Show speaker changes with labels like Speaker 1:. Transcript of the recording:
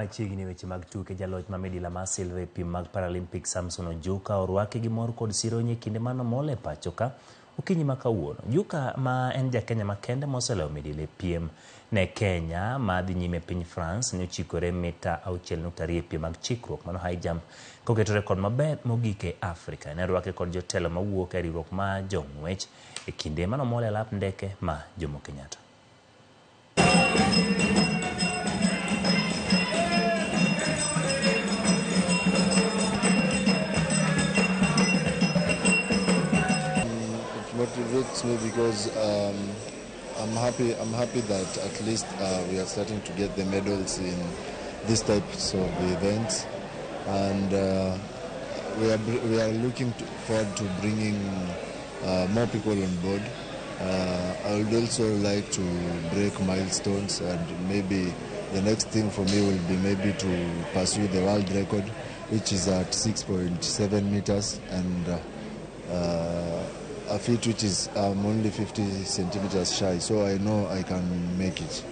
Speaker 1: Machiegni weche mag tuke jaloch ma midila mar silver e piem mag Paralympic Samson Ojuka orwaki gi mor kod sironyi e kinde mano mol e pacho ka okinyi ma kawuono. Ojuka ma en ja Kenya makende moseloyo midila e piem ne Kenya ma dhi nyime e piny France ne ochikore mita 6.2 e piem mag chikruok mano high jump koketo rekod maber mogik e Afrika. Ne orwake kod jotelo mawuok e riwruok ma jong'wech e kinde manomol e alap ndeke ma Jomo Kenyatta.
Speaker 2: It motivates me because I'm happy. I'm happy that at least we are starting to get the medals in these types of events, and we are looking forward to bringing more people on board. I would also like to break milestones, and maybe the next thing for me will be maybe to pursue the world record, which is at 6.7 meters, and a feat which is I'm only 50 centimeters shy, so I know I can make it.